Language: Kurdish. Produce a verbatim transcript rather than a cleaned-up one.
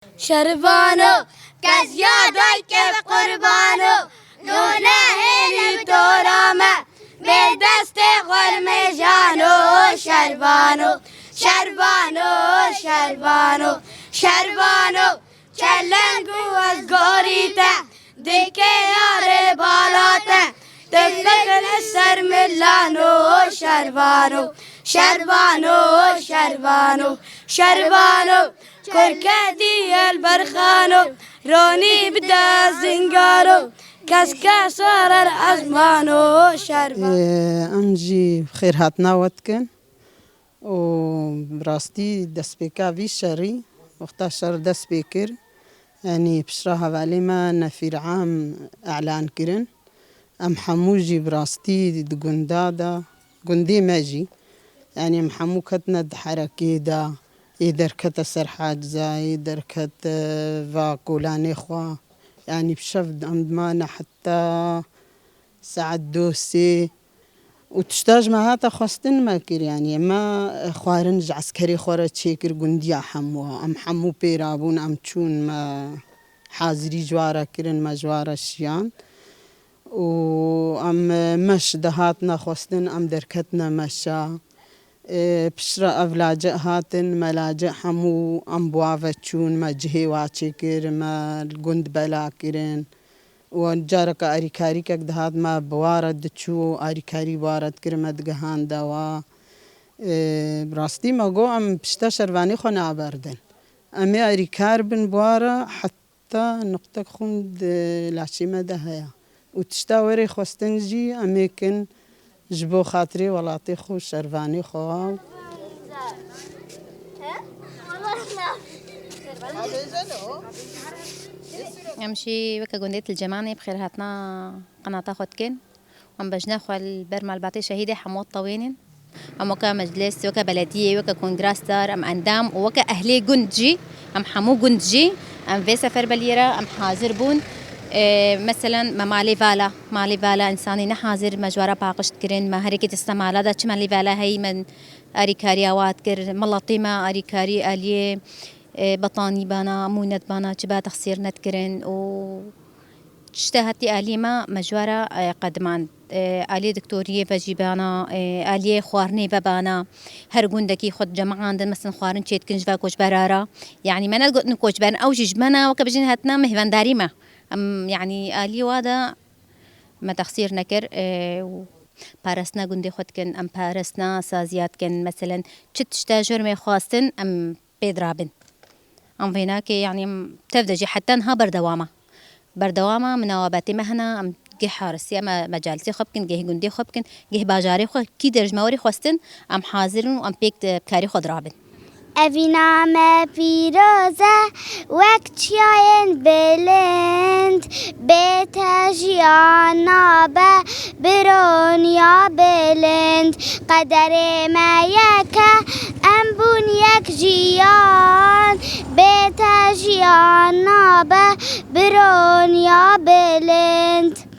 Şervano, kes ya dayke ve qurbano, nonehêlî tora me, bê destê xwe limêjano. Şervano, şervano, şervano, şervano, çeleng û ez gorî te, dike yarê bala te, tifik li ser milano. Şervano, şervano, şervano, şervano, Kurkedî el berxano, ronî bide zingaro, kes kesa rer ezmano. Şervano. Ê, em jî xêrhatina we dikin û bi rastî destpêka vî şerî, wexta şer dest pê kir, yanî piştre hevalê me nefîr am elan kirin. Em hemû jî bi rastî di gunda de, gundê me jî, yanî em hemû ketine di herekê de, ê derkete ser haciza, ê derkete va kolanê xwe. Yanî bi şev em dimane heta saet du sê û tişta ji me hate xwestin me kir. Yanî me xwarin ji eskerê xwe re çêkir gundiya hemû. Em hemû pê rabûn, em çûn, me hazirî ji wa re kirin, me ji wa re şiyan. Û em, e, meş dihatine xwestin, em derketine meşa. E, piştre ev laciq hatin, me laciq hemû em bi wa ve çûn, me cihê wa çêkir, me li gund bela kirin. Û careke alîkarîkek dihat, me bi wa re diçû, alîkarî bi wa re dikir, me digihande wa. E, bi rastî me got, em pişta şervanî xwe naberdin. Em ê alîkar bin bi wa re, heta nuqtek xûn di laşê me de heye. Û tişta werê xwestin jî em ê kin ji bo xatirê welatê xwe û şervanê xwe. Em jî weke gundê Til Cemanê bi xêrhatina qenata xwe dikin. Em bejna xwe li ber malbatê şehîdê hemû tewênin. Em weke meclis, weke belediyê, weke kongrasdar, em endam û weke ehlê gund jî, em hemû gund jî, em vê seferberiyê re em hazir bûn. Ê, meselen, me malê vala, malê vala însanê ne hazir, me ji we re paqij dikirin, me herêkê dista mala de çi malê vala heyî, me arîkariya wa dikir, miletê me arîkarî aliyê, ê, betanî bana, mûnet bana, çi be texsîr nedikirin û Tiştê hetî aliyê me, me ji we re, e, qedimand. E, aliyê doktoriyê ve jî bana, e, aliyê xwarinê ve bana. Her gundekî xwe dicemeandin, mesela xwarin çêdikin ji ve koçbera re. Yanî me nedigotin koçber, ew jî ji me ne, weke bijîn hetine mihvendarî me. Em, yanî aliyê wa de me texsîr nekir, e, û parastina gundê xwe dikin, em parastina saziya dikin. Meselen, çi tişte ji me xwestin, em pê dirabin. Em vênakê, yanî em tev de jî heta niha berdewam e. Berdewam e, minawabetê me hene, em geh harisî, em mecalisê xwe bikin, geh gundê xwe bikin, geh bajarê xwe, kî der ji me werî xwestin, em hazir in û em pêk di karê xwe dirabin. Evîna me pîroz e, wek çiyayên bilind, bê te jiyan nabe, Bironiya bilind, qederê me yek e, em bûn yek jiyan. Bê te jiyan nabe, bironiya bilind.